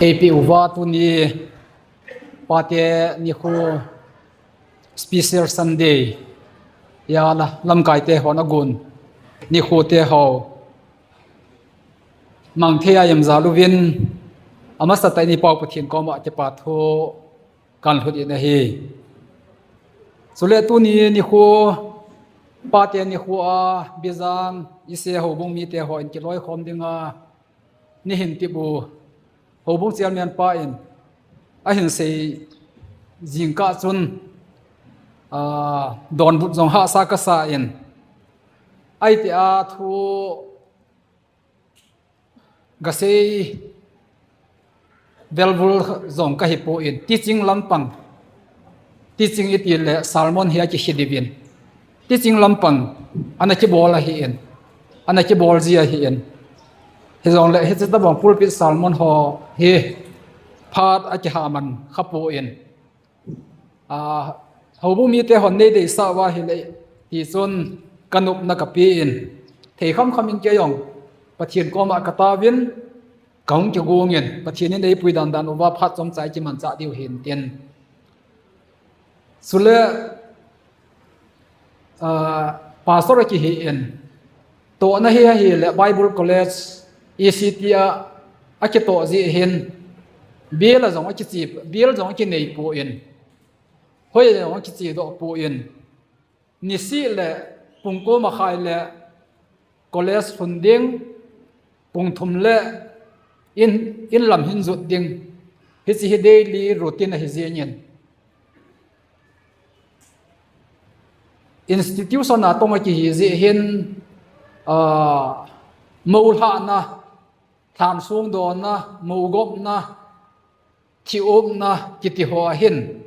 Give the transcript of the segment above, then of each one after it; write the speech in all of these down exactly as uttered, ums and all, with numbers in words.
Eipeh uva tuni pate nikho special Sunday a la lamkaite hon agon nikho te ho mangthei a imjal uvin, amasatah in i Pau Pathen koma kipa thu kan lhut in ahi. Chule tuni nikho pate nikho a Bijang Ise houbung mite hon kiloikhom dinga nihin tibu houbung chairman pa in ahin sei jingkah chun, aa, donbut jong hahsa kasa in, ahi ti a thu gasei velvul jong kahipon, teaching lampang, teaching iti le sermon hi akikhel diuvin, teaching lampang ana kibol ahin, ana kibol ji ahin. Hijongle hiche tabang pulpit sermon ho hi phat akihaman khapon, aa, houbung mite hon neideisah uva ahile, tichun kanopna kapen, thei khamkham in kei jong Pathen koma kataovin, kahung kigong in, Pathen in eipui dandan uva phat chomcha i kimanchah diu hintin. Chule, aa, pastor akihin, tohna hi ahile Bible College, E C T a, akitoh jeh hin, bill a jong akiche, bill jong akinei pon, hoi jong akichedoh pon, nisih le pung ko makhai le college lhun ding, pung thum le in, in lam hin jot ding, hiche hi daily routine ahi jengin. Institution a tong akihi jeh hin, aa, mou lhahna, lhan sung donna, mou gopna, thi upna kiti ho ahin,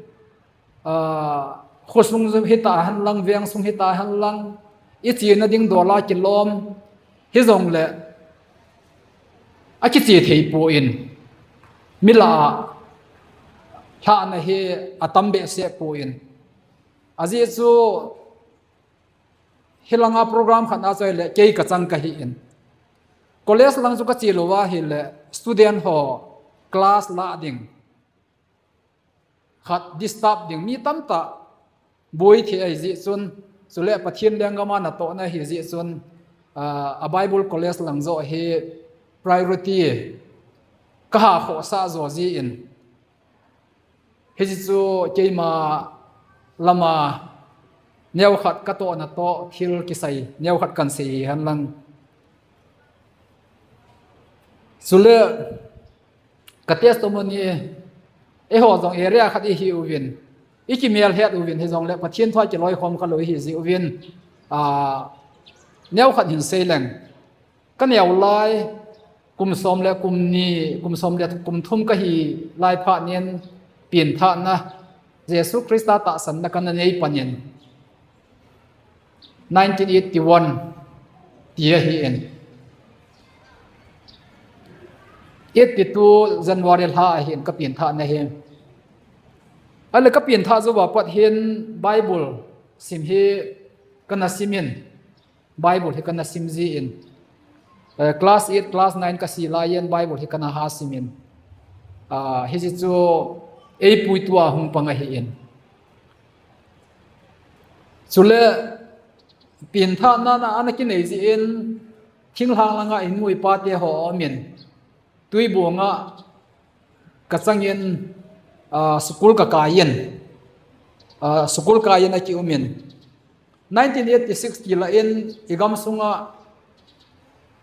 aa, khosung hita henlang, veng sung hita henlang, i chena ding dola kilom, hijongle akiche thei pon, mi lah a lhahna hi atam behseh pon. Ajeh chu hilanga program khat a chu ahile kei kachang kahin, college lang chu kache louva ahile student ho class lah ding khat disturb ding mi tamtah boi thei ahi jeh chun, chule Pathen lenggam a natohna ahi jeh chun, aa, a Bible College lang joh hi priority kaha khohsah jo jin, hiche chu keima lama neokhat katohna toh thil kisei neokhat kan sei henlang. Chule ka testimony, eiho jong area khat ihiuvin, i kimelhet uvin, hijongle Pathen thu a kiloikhom khalou ihi jeh uvin, aa, neokhat hin seileng. Ka neo lai, kum som le kum ni, kum som le kum thum kahi lai phat in, penthahna, Jesu Christa tahsanna kana nei panin, nineteen eighty-one ti ahin, eighty-two January lha ahin ka penthahna hi. Ahile ka penthah jouva pat hin Bible sim hi kana simin, Bible hi kana sim jin, eh, class eight, class nine kasi laiyin Bible hi kana ha simin, ah, hiche chu eipuitu a hung pang ahin. Chule penthahna ana kinei jin, thinglhang langa inu ipa te ho aumin, Tuibong a kachangin, ah, school kakaiyin, ah, school kaiyin akiumin, nineteen eighty-six ti lah in i gamsunga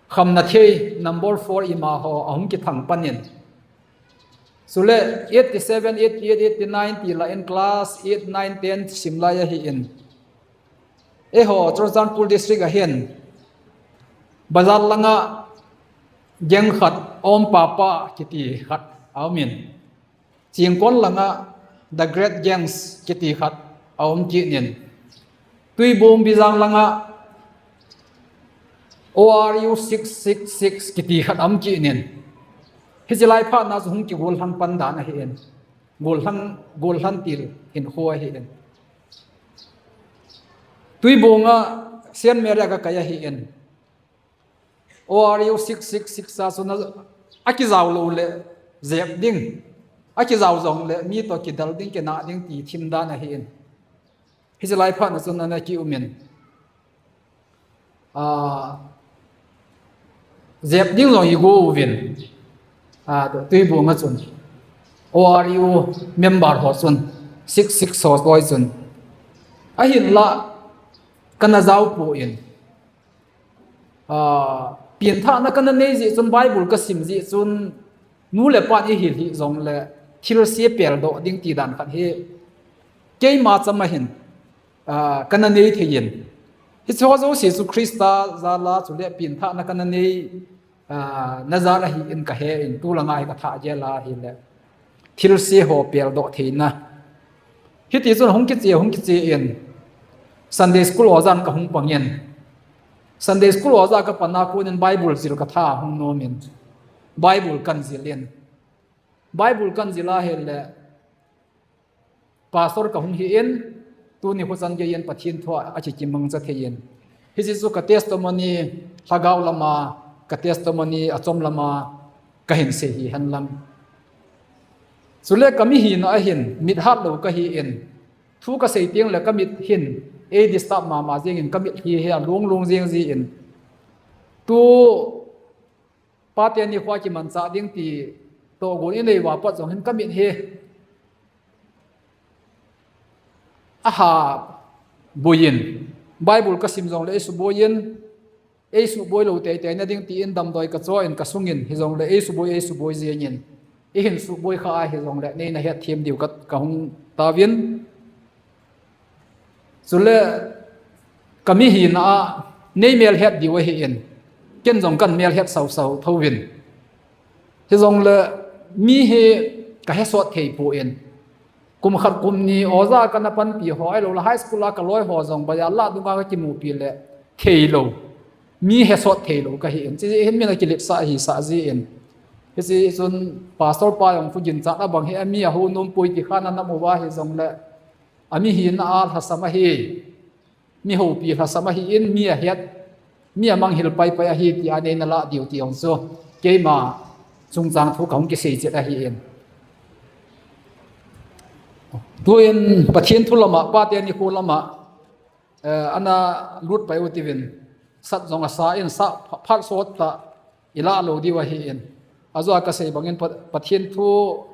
khamna thei number four ima ho ahung kithang panin, chule eighty-seven, eighty-eight, eighty-nine ti lah in class eight, nine, ten sim lai ahin, eiho Churachandpur district ahin, bazar langa gang khat, Om Papa kiti khat aumin, Chingkon langa The Great Gangs kiti khat aum kit in, Tuibong Bijang langa O R U six six six kiti khat aum kit in, hiche lai phatna chu hung kigolhang pan dan ahin, golhang, golhang til hinkho ahin. Tuibong a Saint Mary a kakai ahin, O R U six six six a chun akijao lou le, jep ding, akijao jongle mi toh kidal ding, kinah ding ti thim dan ahin. Hiche lai phat na chun ana kium in. Ah, jep ding jong igo uvin. Ah, Tuibung a chun. O R U member ho chun. Six six ho loi chun. Ahinlah kana jao poi. Ah, pianthahna kana nei jeh chun, Bible kasim jeh chun, nu le pan ihil hih jongle, thilse peldoh ding ti dan khat hi keima cham ahin, ah, kana nei thei in. Hiche ho jouse chu Christa jal a, chule pianthahna kana nei, ah, na jal ahin kahe in, tulanga hi kathah jel ahile. Thilse ho peldoh theina. Hiti chun hung kiche, hung kiche in. Sunday school ojan kahung pang in. Sunday school oja kapan a kon in Bible jil katha hung nom in. Bible kan jil in. Bible kan jil ahile. Pastor kahung hi in. Tuni khuchan gei in Pathen thu a kikim mangcha thei in. Hiche chu ka testimony, lhagao lama, ka testimony achom lama, kahin sei hi henlang. Chule ka mihina ahin, mit hat lou kahi in. Thu kasei tengle ka mit hin, ei disturb mama jeng in, ka mit hi hi alung lung jeng ji in. Tu pate nikho a kimanchah ding ti tohgon inei uva pat jong hin ka mit hi aha boi in. Bible kasim jongle ei suboi in. Ei suboi lou teitei na ding ti in damdoi kacho in kasung in, hijongle ei suboi, ei suboi jeng in. Eihin suboi kha ahi jongle, neina hetthem diu ka, kahung tauvin. Chule, ka mihina a, nei melhet diu ahi in. Ken jong kan melhet sau sau thouvin. Hijongle, mi hi kahe sot thei poi. Kum khat kum ni oja kana panpi ho, ahilouleh high school a ka loi ho jong, bazar lah dunga ka kimupi le, thei lou. Mi he sot thei lou kahi in. Hiche hin min akiletsah ahi sah ji in. Hiche chun pastor pa jong khu ginchat abang hi, ami aho nom poi ti kha ana mu uva hijongle. Amihina a lhasam ahi. Mi houpi lhasam ahi in, mi ahet. Mi amanghil pai pai ahi ti a neina lah diu ti jong chu. Keima chungchang thu kahung kisei chet ahi in. Tuin Pathen thu lama, pate nikho lama, eh, ana lut pai u tivin, sat jong asa in, sa pha-, phat sot tah, ilah lou diu ahi in. Ajo a kasei bangin Pa-, Pathen thu,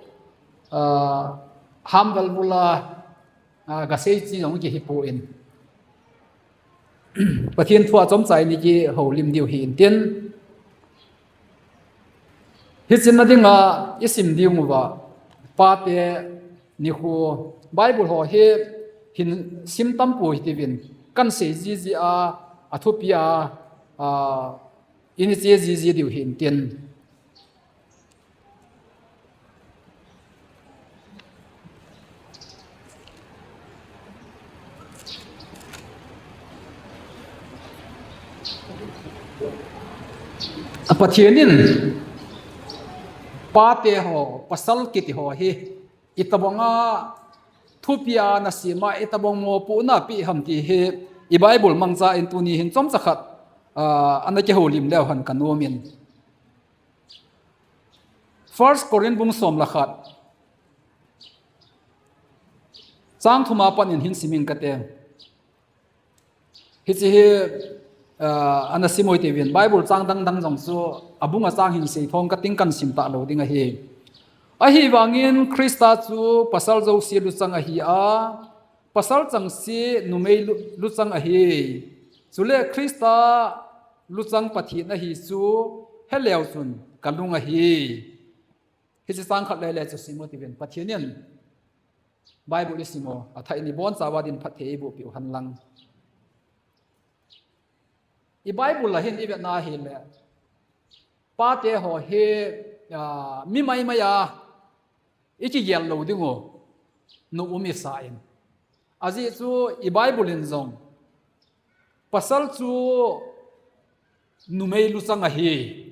ah, hamvel vula, ah, kasei chi jong kihi poi. Pathen thu a chomcha in kihoulim diu hi intin. Hiche na dinga isim diu uva, pate nikho, Bible ho hi hin sim tam poi tivin, kan sei jiji a, athupi a, a, in che jiji diu hi intin. A Pathen in pate ho, pasal kiti ho hi, itobanga thupi a nasem a, itobang mopohna apeh ham ti hi, i Bible mangcha in tuni hin chomcha khat, ah, ana kihoulim leu hen kanom in. First Corinth bung som le khat. Chang thum a pat in hin sim ing kate. Hiche hi, ah, ana sim u tivin. Bible chang dang dang jong chu abung a chang hin sei thong kating, kan sim talou ding ahi. Ahivangin Christa chu pasal jouse luchang ahi a, pasal chengse numei lu-, luchang ahi. Chule Christa luchang Pathen ahi chu heleu chun kalung ahi. Hiche chang khat le le chu sim u tivin. Pathen in Bible isim u, athah in ibon chauva din phatthei eiboh peh u hen lang. I Bible a hin ivet na hile, pate ho hi, ah, mi maimai a ikigel lou ding u, nu um isa in. Ajeh chu i Bible in jong, pasal chu numei luchang ahi.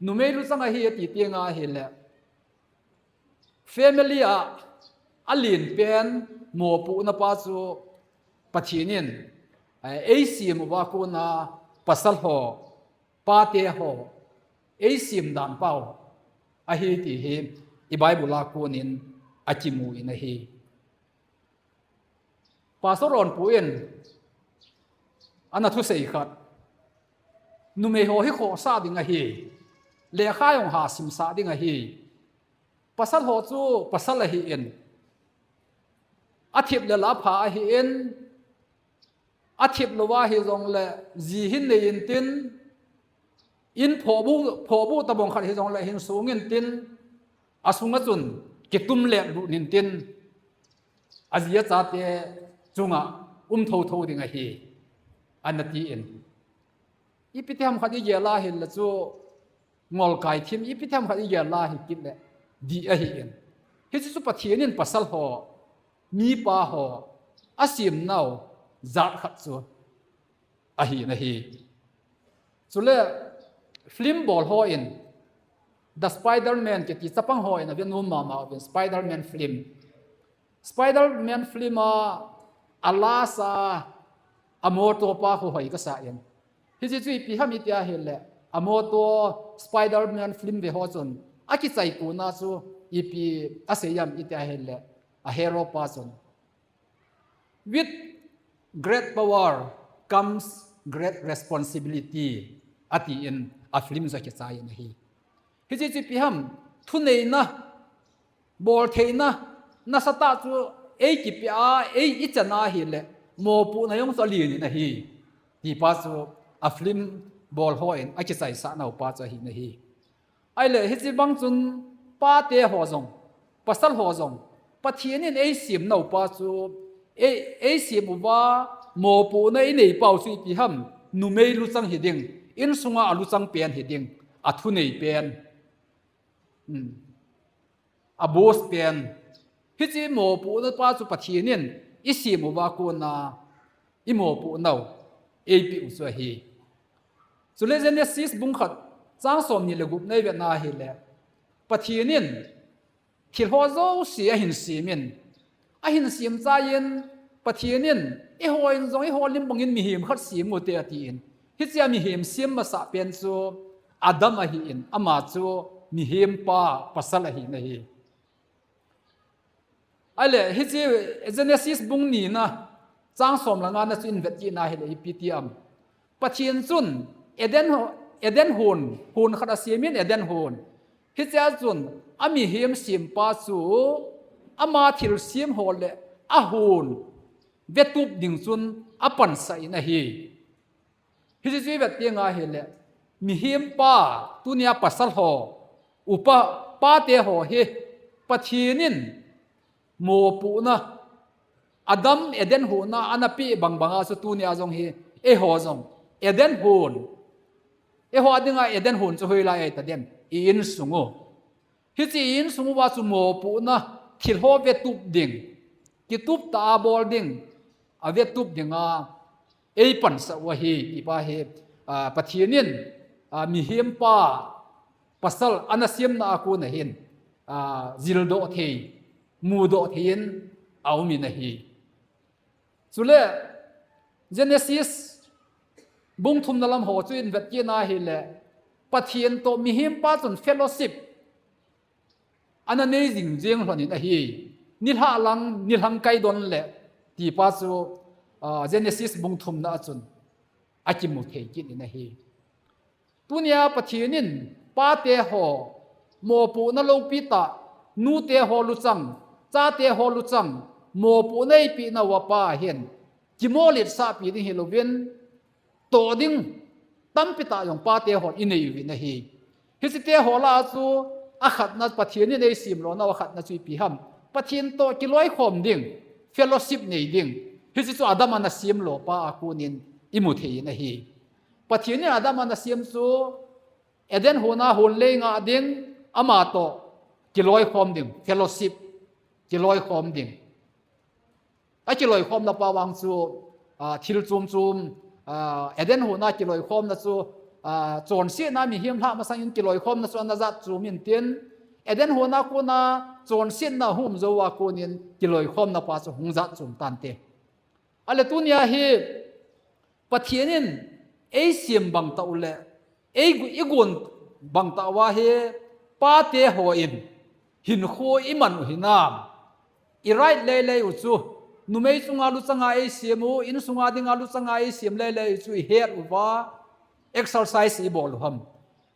Numei luchang ahi ati teng ahile, family a alen pen mopohna pa chu Pathen in, eh, eisem uva kona pasal ho, pate ho, eisem dan pau. ahi ti hi i Bible a konin akimu in ahi. Pastor Ronpu in ana thusei khat, numei ho hi khohsah ding ahi, lekha jong ha simsah ding ahi, pasal ho chu pasal ahin, athip le la pha ahin, athip louva hijongle ji hin nei intin, in phobu, phobu tabang khat hijongle hin sung intin, asunga chun kitum le lut intin, aji achate chunga um thotho ding ahi, ana tin. Ipi ti ham khat igel a hile chu ngolkai thim, ipi ti ham khat igel a hi kit le dih ahin. Hichu chu Pathen in pasal ho, mipa ho, asemnau jat khat chu ahi nahi. Chule film bol hon, The Spider-Man kiti chapang hon ave nom mama uvin, Spider-Man film. Spider-Man film a, a last a, a motor pa khu hoi kasa in. Hiche chu ipi ham iti ahile, a motor Spider-Man film ve ho chun akichai kona chu ipi asei ham iti ahile, a hero pa chun, "With great power comes great responsibility," atin a film chu akichai in ahi. Hiche chu ipi ham, thuneina, boltheina nasatah chu ei kipe a, ei ichan ahile, mopohna jong chu alen in ahi, ti pa chu a film bol hon akichaisah nau pa chu ahi nahi. Ahile, hiche bang chun pate ho jong, pasal ho jong, Pathen in ei semnau pa chu, ei, ei sem uva, mopohna inei pau chu ipi ham, numei luchang hiding, insunga aluchang pen hiding, athunei pen, hmm, a boss pen. Hiche mopohna pa chu Pathen in isem uva kona imopoh nau eipeh u chu ahi. Chule Genesis bung khat chang somni le gup na ivet na ahile, Pathen in thil ho jouse ahin sem in, ahin sem chai in, Pathen in, "Eiho in jong eiho lim bangin mihem khat sem u hite," atin. Hiche a mihem sem masah pen chu Adam ahin, ama chu mihem pa pasal ahi nahi. Ahile, hiche Genesis bung ni na, chang som le nga na chu ivet kit na ahile, ipi ti ham. Pathen chun Eden ho-, Eden hon, hon khat asem in Eden hon. Hiche a chun, amihem sem pa chu, ama thilsem ho le ahon vetup ding chun apansah in ahi. Hiche chu ivet teng ahile, mihem pa, tunia pasal ho, upa, pate ho hi, Pathen in mopohna, Adam Eden hon a ana peh bang banga chu tunia jong hi, eiho jong, Eden hon, eiho dinga Eden hon chu hoilai ahi ta dem, i insung u. Hiche insung uva chu mopohna thil ho vetup ding, kitup tah a bol ding, avetup dinga eipansah u ahi, ti pa hi, a, Pathen in, a, mihem pa pasal ana semna a kona hin, a, jildoh thei, mudoh thei in aum in ahi. Chule, Genesis bung thum na lam ho chu ivet kit na ahile, Pathen toh mihem pa chun fellowship ana nei jing jeng lhon in ahi. Nilhah lang, nilhang kai don le, ti pa chu, a, Genesis bung thum na a chun akimu thei kit in ahi. Tunia Pathen in pate ho mopohna loupi tah, nute ho luchang, chate ho luchang, mopohna eipeh nauva pa hin, kimolit sahpi ding hilouvin, toh ding tampi tah jong pate hon inei uvin ahi. Hiche te ho lah a chu akhatna Pathen in eisem lo nau akhatna chu ipi ham. Pathen toh kiloikhom ding, fellowship nei ding. Hiche chu Adam ana sem lo pa a konin imu thei in ahi. Pathen in Adam ana sem chu Eden hon a hon lei ngah ding, ama toh kiloikhom ding, fellowship, kiloikhom ding. Akiloikhomna pa vang chu, a, thil chom chom, a, Eden hon a kiloikhomna chu, a, chonsetna mihem lhah masang in kiloikhomna chu ana jat chom in tin, Eden hon a kona chonsetna hung um jou a konin kiloikhomna pa chu hung jat chom tante. Ahile tunia hi Pathen in eisem bang tah u le, ei gu-, igon bang tah uva hi, Pate hon hinkho iman u hinam, i right leilei u chu, numei chunga luchanga eisem u, insunga dinga luchanga eisem leilei u chu ihet uva, exercise ibol u ham,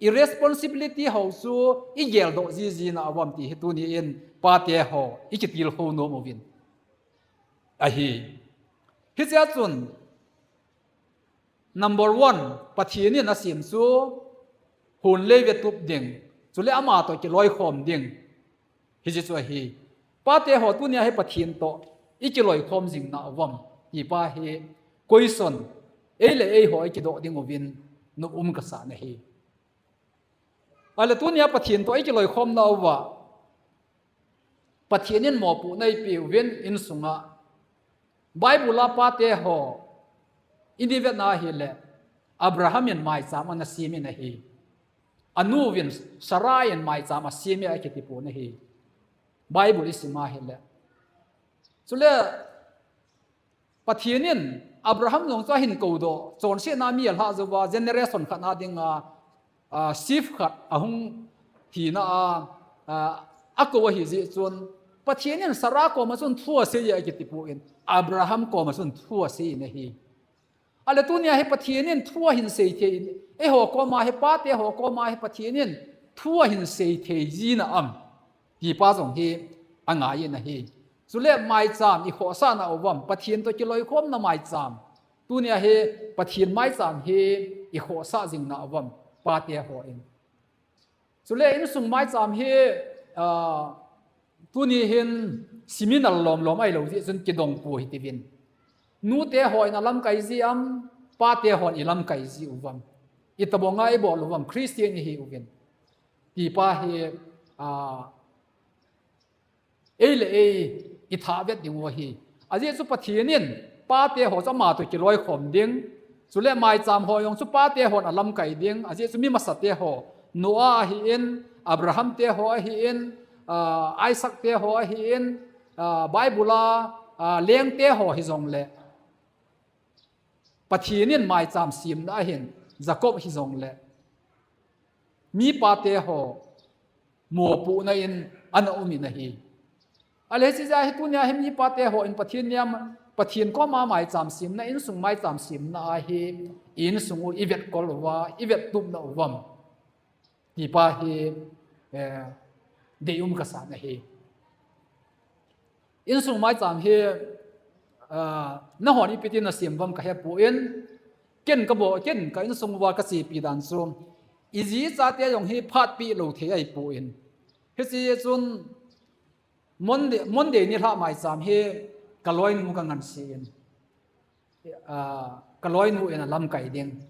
i responsibility ho chu igeldoh jiji na uvam ti hi tuni in pate ho ikitilkhou nom uvin. Ahi. Hichea chun, number one, Pathen in asem chu hon le ve tup ding, chule ama toh kiloikhom ding. Hiche chu ahi. Pate ho tunia hi Pathen toh ikiloikhom jing na uvam, ti pa hi question, ei le ei ho ikidoh ding uvin nop um kasa na hi. Ale tunia Pathen toh ikiloikhom na uva, Pathen in mopohna eipe uvin insunga. Bible a pate ho ini vetna hile, Abraham in maicham ana sem in ahi. Anu uvin Sarah in maicham asem e akiti pon ahi. Bible isim a hile. Chule Pathen in Abraham jong chu ahin koudoh, chonsetna mi alhah jouva, generation khat na dinga, ah, chief khat ahung hina a, ah, akou ahi jeh chun, Pathen in Sarah koma chun thu asei e akiti pon, Abraham koma chun thu asei in ahi. Ale tunia hi Pathen in thu ahin sei thei in, eiho koma hi, pate ho koma hi Pathen in thu ahin sei thei jina am, ti pa jong hi angai in ahi. Chule maicham ikhohsah na uvam, Pathen toh kiloikhomna maicham. Tunia hi Pathen maicham hi ikhohsah jing na uvam, pate hon. Chule insung maicham hi, ah, tuni hin seminar lomlom ahilou jeh chun kidong pou hitiuvin. Nute hon alamkai ji am, pate hon ilamkai ji uvam. Itobanga ibol uvam, Christian ihi uvin, ti pa hi, ah, ei le ei itha vet ding u ahi. Ajeh chu Pathen in pate ho chu ama toh kiloikhom ding, chule maicham ho jong chu pate hon alamkai ding. Ajeh chu mi masate ho, Noah ahin, Abraham te ho ahin, ah, Isaac te ho ahin, ah, Bible a, ah, lengte ho hijongle, Pathen in maicham semna ahin, Jacob hijongle, mi pate ho mopohna in ana um in ahi. Ale hiche jeh a hi tunia hi mi pate hon Pathen niam, Pathen koma maicham semna, insung maicham semna a hi, insung u ivetkol uva, ivettup na uvam, ti pa hi, eh, deium kasa na hi. Insung maicham hi, ah, nahon ipi ti nasem uvam kahe pon, ken kabol, ken ka insung uva kachepi dan chu, iji ichate jong hi phatpi lou thei ahipon. Hiche chun Monday, Monday nilhah maicham hi kaloinu kangansei in, ah, kaloinu in alamkai ding.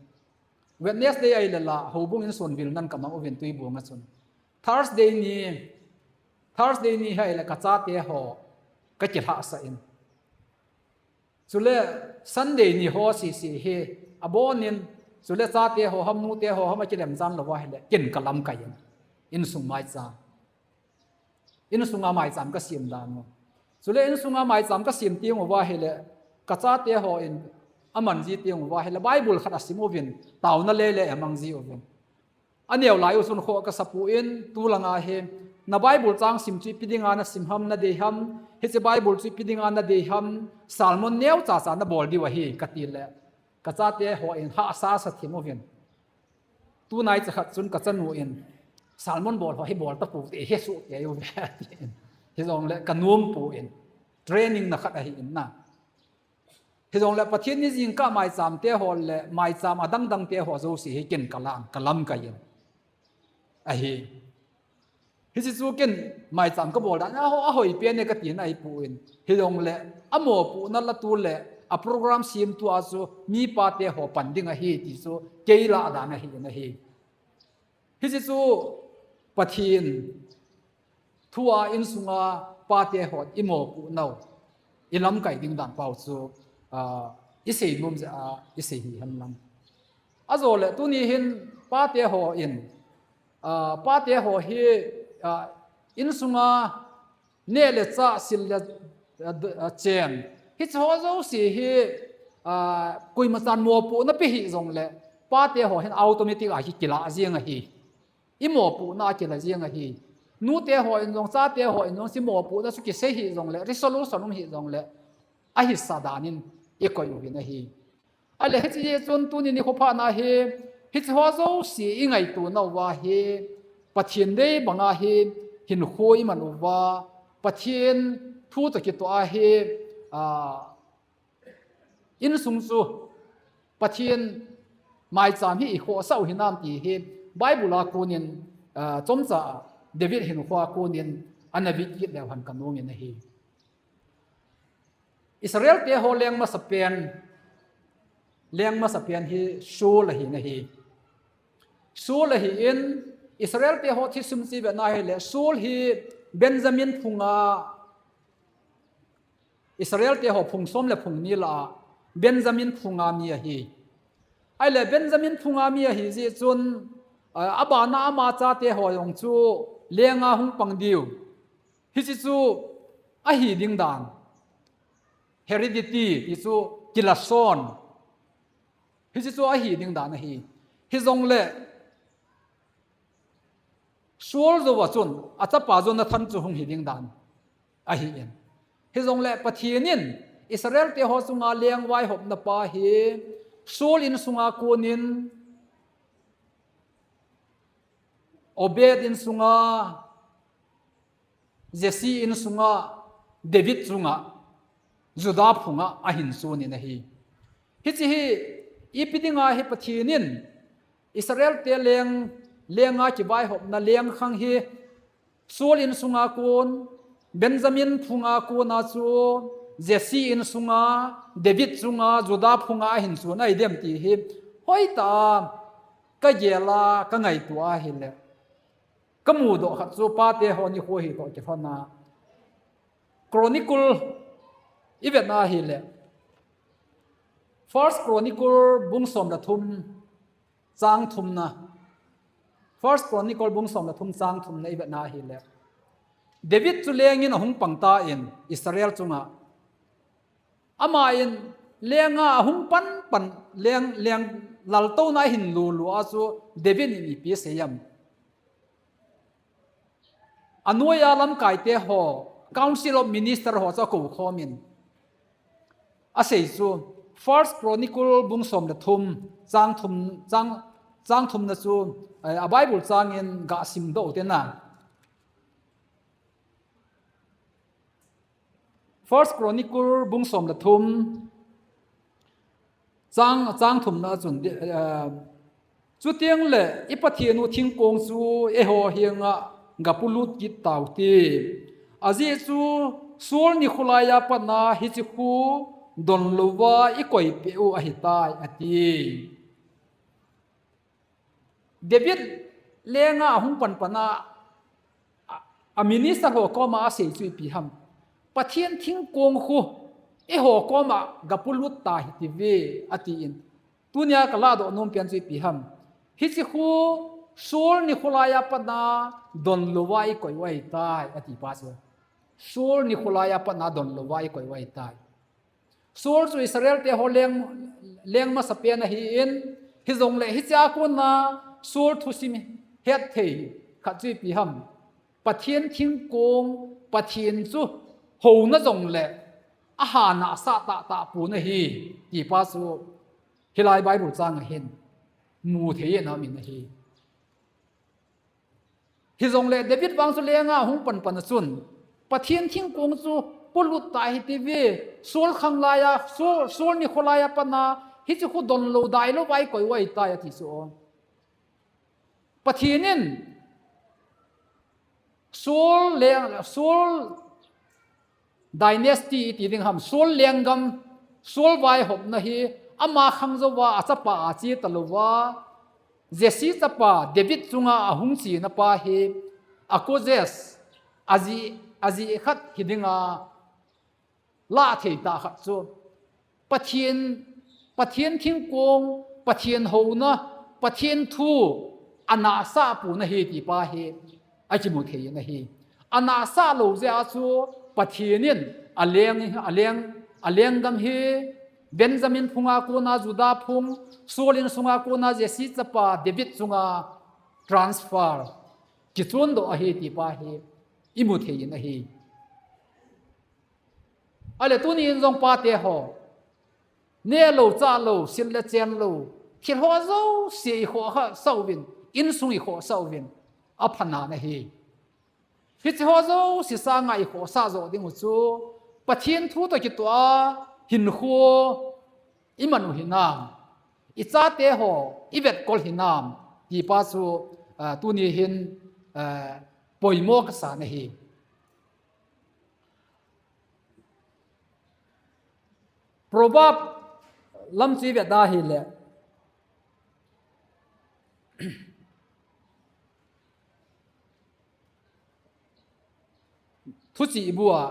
Wednesday ahile la, houbung in sonvilnan kamang uvin Tuibung a chun. Thursday ni, Thursday ni hi ahile kachate ho kakilhahsah in. Chule Sunday ni ho sese hi abonin, chule chate ho ham, nute ho ham akilemjan lou ahile, ken kalamkai in, insung maicham. Insunga maicham kasem dan u. Chule insunga maicham kasem teng uva ahile, kachate hon amanji teng uva ahile, Bible khat asim uvin, taona lele amangji uvin. Aneo lai u chun khoh kasa pon, tulanga hi, na Bible chang sim chu ipi dinga nasim ham, nadei ham, hiche Bible chu ipi dinga nadei ham, sermon neocha cha nabol diu ahi, kati le, kachate hon hahsa sa thim uvin. Tunaicha khat chun kachanu in, sermon bol ho hi bol tapou te, hesoh tei uve, tin. Hijongle kanom pon, training na khat ahi in na. Hijongle Pathen ni jingkah maicham te ho le, maicham adangdang te ho jouse hi ken kalam, kalamkai in ahi. Hiche chu ken maicham kabol dan a ho, ahoi pen e katina ahipon. Hijongle, amopohna latu le, a program semtu a chu mi pate ho pan ding ahi ti chu kei lah dan ahi in ahi. Hiche chu Pathen thua insunga pate hon imopoh nau, ilamkai ding dan pau chu, ah, isei nom jeh a, isei hi henlang. Ajole tuni hin pate hon, ah, pate ho hi, ah, insunga neh le chah, sil le, ah, d-, ah, chen, hiche ho jouse hi, ah, koima chan mopohna pe hih jongle, pate ho hin automatic a hi kilah jeng ahi. i mopohna a kila jing ahi. Nute ho in jong, chate ho in jong, chu mopohna chu kisei hih jongle, resolution um hih jongle, ahi sa danin i koi uvin ahi. Ahile hiche jeh chun tuni nikho phat na hi, hiche ho jouse i ngaito nauva hi, Pathen dei banga hi hinkho i man uva, Pathen thu toh kitoh a hi, a, insung chu Pathen maicham hi i khohsah u hinam ti hi Bible a konin, a, chomcha David hinkho a konin ana vet kit leu hen ka nom in ahi. Israel te ho leng masapen, leng masapen hi Saul ahi nahi. Saul ahin, Israel te ho thusim chu i vet na hile, Saul hi Benjamin phunga, Israel te ho phung som le phung ni lah a, Benjamin phunga mi ahi. Ahile Benjamin phunga mi ahi jeh chun, a, abana ama chate ho jong chu lenga hung pang diu. Hiche chu ahi ding dan. Heredity ti chu kilason. Hiche chu ahi ding dan ahi. Hijongle Saul jouva chun achapa Jonathan chu hung hi ding dan ahin. Hijongle Pathen in Israel te ho chunga leng vaihopna pa hi Saul insunga konin Obed insunga, Jesse insunga, David chunga, Judah phunga ahin sun in ahi. Hiche hi ipi dinga hi Pathen in Israel te leng, lenga kivaihopna lengkhang hi Saul insunga kon, Benjamin phunga kona chu, Jesse insunga, David chunga, Judah phunga ahin sun ahi dem ti hi hoitah a ka gel a, ka ngaito a hile, ka mudoh khat chu pate ho nikho hi toh kilhon a, Chronicle i vet na hile, First Chronicle bung som le thum chang thumna, First Chronicle bung som le thum chang thumna i vet na hile, David chu lengin ahung pang tan Israel chunga. Aman lenga ahung pan pan leng, leng laltouna ahin lulu a chu David in ipi asei em? Anoiya lamkaite ho, Council of Minister ho chu akou khomin asei chu, First Chronicle bung som le thum, chang thum, chang, chang thumna chu, eh, a Bible changin ga simdoh u te na. First Chronicle bung som le thum, chang, chang thumna chun, eh, chuteng le i Pathen u thingkong chu eiho henga ga polut kit tau te. Ajeh chu Saul nikho laiya patna hiche khu donlouva i koipeh u ahitai, ati. David lenga ahung pan pan a, a, a minister ho koma asei chu ipi ham? Pathen thingkong khu eiho koma ga polut ta hite ve, atin. Tunia ka ladoh nom pen chu ipi ham? Hiche khu Saul nikho laiya patna donlouva i koi u ahitai, ati pa chu. Saul nikho laiya patna donlouva i koi u ahitai. Saul chu Israel te ho leng, leng masapen ahin, hijongle hichea kona Saul thusim hetthei khat chu ipi ham? Pathen thingkong, Pathen chu houna jongle aha nahsah tahtah pon ahi, ti pa chu hilai Bible chang a hin mu thei in aum in ahi. Hijongle David vang chu lenga ahung pan pan a chun, Pathen thingkong chu polut ta hite ve, Saul khang laiya, Saul, Saul nikho laiya patna hiche khu donlou dailouva i koi u ahitai, ati chu. Pathen in Saul leng, Saul dynasty iti ding ham, Saul lenggam, Saul vaihopna hi ama khang jouva achapa a che talouva, Jesse chapa David chunga ahung chena pa hi, Akkoz, ajih, ajih khat hi dinga lah thei tah khat chu Pathen, Pathen thingkong, Pathen houna, Pathen thu anahsah pon ahi ti pa hi akimu thei in ahi. Anahsah lou jeh a chu Pathen in aleng, aleng, alenggam hi Benjamin phunga kona Judah phung, Saul insunga kona Jesse chapa David chunga transfer, kichun doh ahi ti pa hi i mu thei in ahi. Ale tuni in jong pate ho, ne lo, cha lo, sil le chen lo, thil ho jouse i khoh kha sa uvin, insung i khoh sa uvin, a pha nan ahi. Hiche ho jouse sanga i khohsah joh ding u chu, Pathen thu toh kitoh a hinkho i man u hinam, i chate ho i vetkol hinam, ti pa chu, ah, tuni hin, ah, poimo ka sa na hi. Proverb lam chu i vet da hile, thuchih bua,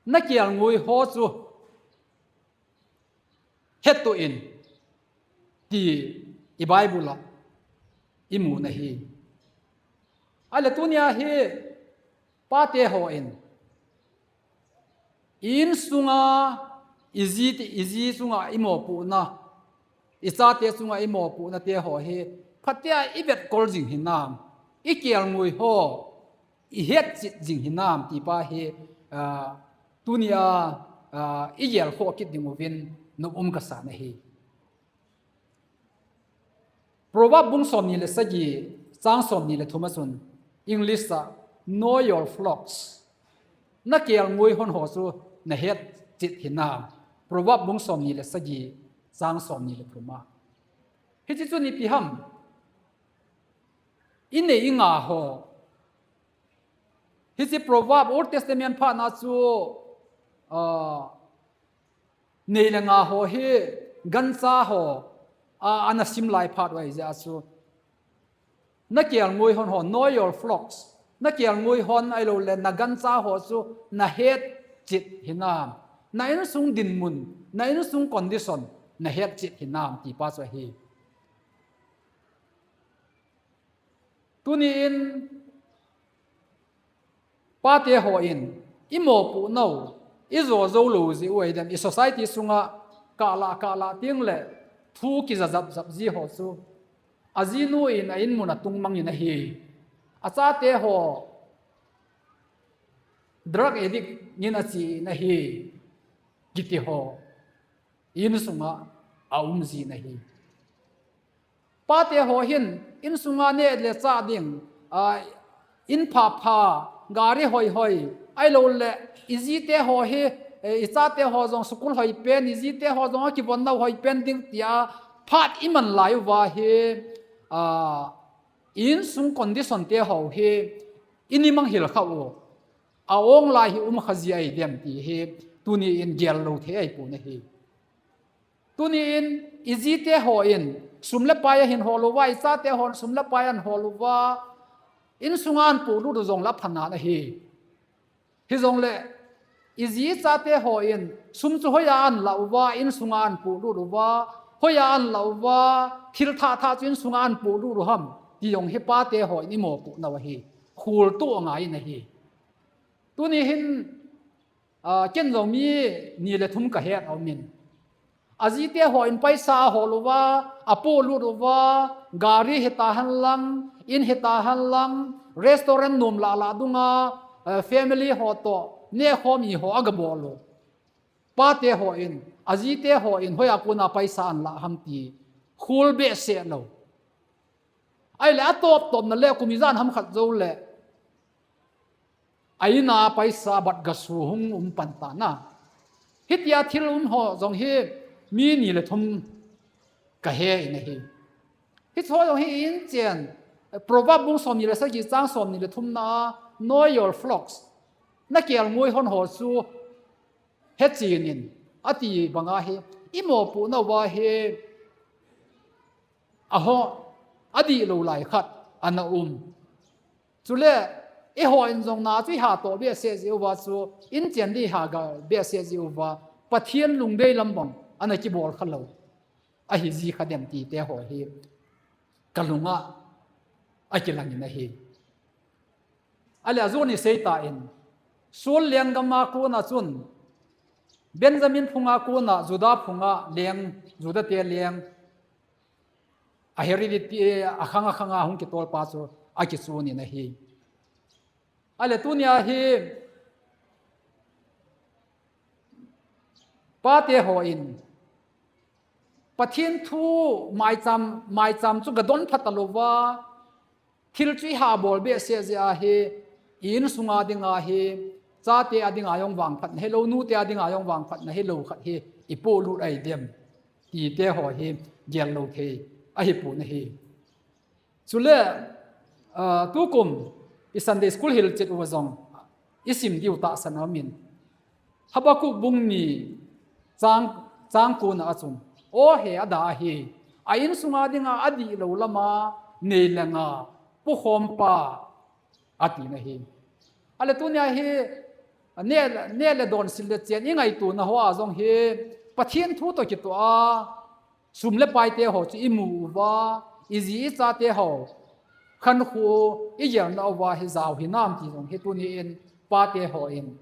na kelngoi ho chu hetto in, ti i Bible a i mu na hi. Ale tunia hi pate ho in, i insunga, i ji, i ji chunga i mopohna, i chate chunga i mopohna te ho hi, phatea i vetkol jing hinam, i kelngoi ho i hetchet jing hinam, ti pa hi, ah, tunia, ah, i gelkhoh kit ding uvin nom um ka sa na hi. Proverb bung somni le sagi, chang somni le thum a chun, English a, "Know your flocks." Na kelngoi hon ho chu na hetchet hinam. Proverb bung somni le sagi, chang somni le thum a. Hiche chu ipi ham? I nei i nga ho. Hiche Proverb Old Testament phat na chu, ah, nei le nga ho hi gancha ho, a, ana sim lai phat u ahi jeh a chu, na kelngoi hon ho, know your flocks. Na kelngoi hon ahilou le na gancha ho chu na hetchet hinam. Na insung dinmun, na insung condition na hetchet hinam, ti pa chu ahi. Tuni in pate ho in i mopoh nau, i jo jou lou jeh u ahi dem, i society sunga kah lah, kah lah teng le thu kija jap jap ji ho chu, a jinu in a in mun a tung mang in ahi. A chate ho drug addict in a chi in ahi. Kiti ho insunga a um ji in ahi. Pate ho hin insunga neh le chah ding, a, in pha pha, gari hoi hoi, ahilou le, i jite ho hi, eh, i chate ho jong school hoi pen, i jite ho jong a kivon nau hoi pen ding tia, phat i man lai uva hi, a, insung condition te ho hi, i ni mang hil kha u, a ong lai hi um kha ji ahi dem ti hi, tuni in gel lou thei ahi pon ahi. Tuni in, i jite ho in, sum le pai a hin hol uva, i chate ho in sum le pai a hin hol uva, insunga ahin polut u jong le apha nan ahi. Hijongle, i ji i chate ho in, sum chu hoiya ahin la uva, insunga ahin polut uva, hoiya ahin la uva, thil thah thah chu insunga ahin polut u ham, ti jong hi pate ho in i mopoh nau ahi. Khol toh angai in ahi. Tuni hin, ah, ken jong mi ni le thum ka het a um in. A jite ho in paisa a hol uva, a polut uva, gari hita hen lang, in hita hen lang, restaurant nom lah lah dunga, eh, family ho toh, neh khom i ho a ga bol u. Pate ho in, a jite ho in, hoiya kona paisa ahin la ham ti, khol behseh lou. Ahile a tawp tawpna le kum ijat ham khat jou le, a ina paisa bat gasu hung um pan tan a. Hitia thil um ho jong hi mi ni le thum ka he in ahi. Hiche ho jong hi in chen, Proverb bung somni le sagi chang somni le thumna a, "Know your flocks." Na kelngoi hon ho chu hechen in, ati banga hi, i mopoh nauva hi, a ho, a dihlou lai khat ana um. Chule, eiho in jong na chu i ha toh behseh jeh uva chu, in chen ding i ha gal behseh jeh uva, Pathen lungdei lam bang ana kibol kha lou ahi ji kha dem ti te ho hi ka lunga a kilang in ahi. Ahile a jun i sei ta in, Saul lenggam a kona chun, Benjamin phunga kona Judah phunga leng, Judah te leng, a heredity, a khang a khang a hung kitol pa chu akisun in ahi. Ale tunia hi pate hon Pathen thu maicham, maicham chu gadon phat louva, thil chu iha bol behseh jeh a hi, i insunga dinga hi, chate a dinga jong vangphatna hilou, nute a dinga jong vangphatna hilou khat hi ipolut ahi dem, tite ho hi gel lou thei ahipon ahi. Chule, ah, tukum i Sunday school hilchet uva jong isim diu tahsan aumin, Habakkuk bung ni chang, chang kona a chun, O he ada ahi, a insunga dinga adihlou lama nei le nga pukhompa, atina ahi. Ale tunia hi neh, neh le don, sil le chen ingaitona hoa jong hi Pathen thu toh kitoh a, sum le paite ho chu imu uva, iji ichate ho khankho igelna uva hi jao hinam ti jong hi tunin pate hon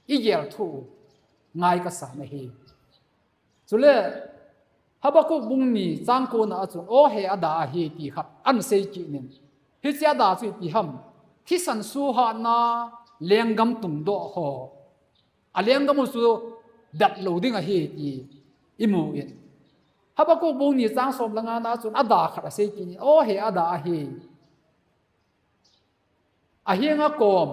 igel thu u ngai kasa ahi. Chule Habakkuk bung ni chang kona a chun, O he ada ahi ti khat ahin sei kit in. Hiche ada chu ipi ham? Thisan suhatna lenggam tungdoh ho, a lenggam u chu dat lou ding ahi ti imun. Habakkuk bung ni chang som le ngana chun ada khat asei kit in, O he ada ahi, ahenga kom,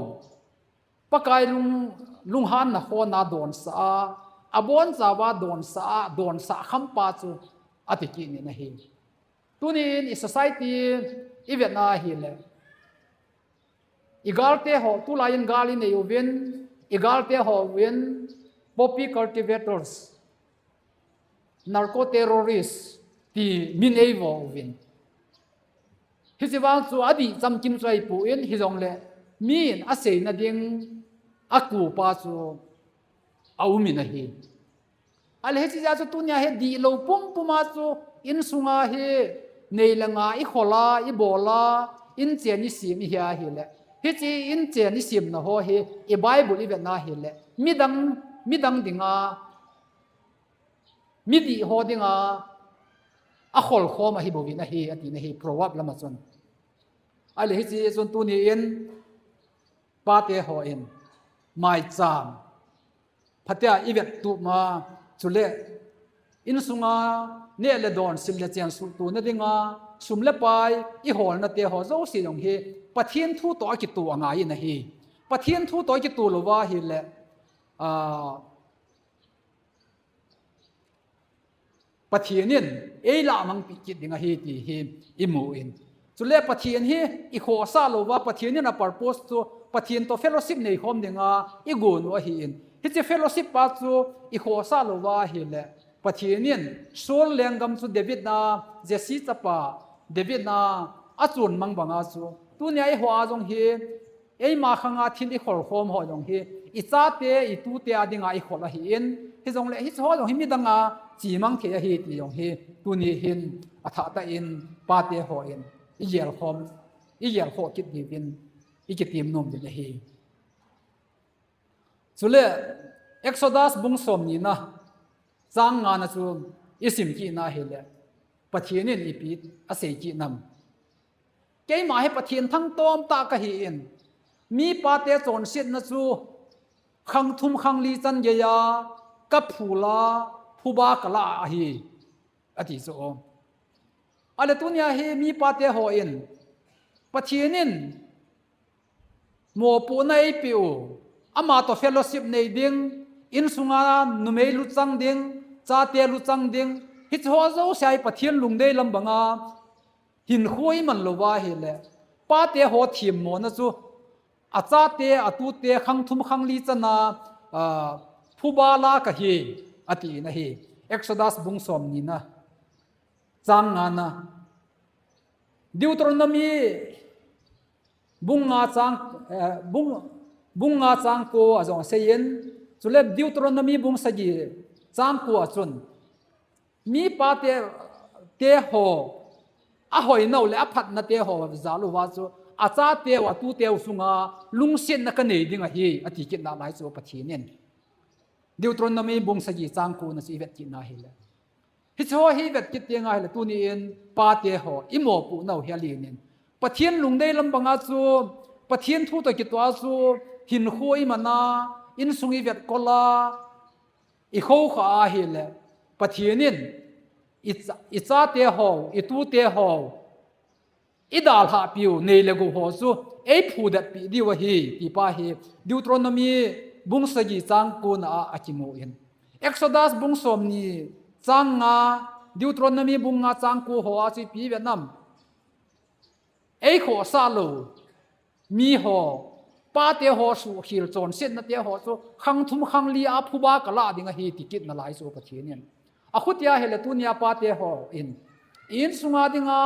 Pakai lung, lunghanna hon a donsah a, abonchauva donsah a, donsah khampa chu, ati kit in ahi. Tunin i society ivetna ahile, i galte ho, tulai in gal inei uvin, i galte hon poppy cultivators, narco terrorist ti min eivo uvin. Hiche vang chu adih chamkim chu ahipon, hijongle min aseina ding a kupa chu aumin ahi. Ale hiche jeh a chu tunia hi dihlou pumpum a chu insunga hi nei le nga ikhol a, ibol a, inchen isem ihi ahile, hiche inchen isemna ho hi i Bible ivetna ahile, midang, midang dinga, midih ho dinga akhol khom ahi bouvin ahi, atina ahi Proverb lama chun. Ale hiche chun tunin pate hon maicham phatea ivet tup ma, chule insunga neh le don, sil le chen suhtona dinga sum le pai iholna te ho jouse jong hi Pathen thu toh akitoh angai in ahi. Pathen thu toh akitoh louva ahile, ah, Pathen in eilamangpi kit ding ahi ti hi imun. Chule Pathen hi ikhosah louva, Pathen in a purpose chu Pathen toh fellowship neikhom dinga igon u ahin. Hiche fellowship pa chu ikhosah louva ahile, Pathen in Saul lenggam chu David na, Jesse chapa David na achun mang banga chu, tunia eiho a jong hi eima khanga thil ikhol khom ho jong hi, ichate, itute a dinga ikhol ahin, hijongle hiche ho jong hi midang a chimang thei ahi ti jong hi, tuni hin athah tah in pate hon igel khom, igel khoh kit diuvin ikitem nom uvin ahi. Chule Exodus bung som ni na chang nga na chu isim kit na ahile, Pathen in ipi asei kit nam? Keima hi Pathen thangtom tah kahin, mi pate chonsetna chu khang thum khang li chan geiya kaphul a, phuba kala ahi, ati chu. Ale tunia hi mi pate hon Pathen in mopohna eipeh u, ama toh fellowship nei ding, insunga numei luchang ding, chate luchang ding, hiche ho jouse a hi Pathen lungdei lam banga hinkho iman louva ahile, pate ho themmona chu achate, atute khang thum khang li chana, ah, phuba la kahi, atin ahi. Exodus bung som ni na chang nga na. Deuteronomy bung nga chang, eh, bung, bung nga chang ko a jong aseiyin, chule Deuteronomy bung sagi chang ko a chun, mi pate, te ho, ahoinau le aphatna te ho jal uva chu, achate u, atute u sunga lungsetna kanei ding ahi, ati kit nalai chu Pathen in. Deuteronomy bung sagi chang ko na chu ivet kit na ahile. Hiche ho hi vet kit teng ahile tuni in pate ho i mopoh nau hi alen in. Pathen lungdei lam banga chu, Pathen thu toh kitoh a chu, hinkho i man a, insung i vetkol a, i khoukhah ahile, Pathen in i cha, i chate ho, i tute ho, i dalhah piu, nei le gou ho chu, ei phudetpi diu ahi, ti pa hi, Deuteronomy bung sagi chang ko na a, akimu in. Exodus bung somni chang nga, Deuteronomy bung nga chang ko ho a chu ipi vet nam. Ei khohsah lou, mi ho, pate ho suhkhel chonsetna te ho chu, khang thum khang li a phuba ka lah ding ahi ti kit nalai chu Pathen in. Akhutia hile tunia pate ho in, insunga dinga,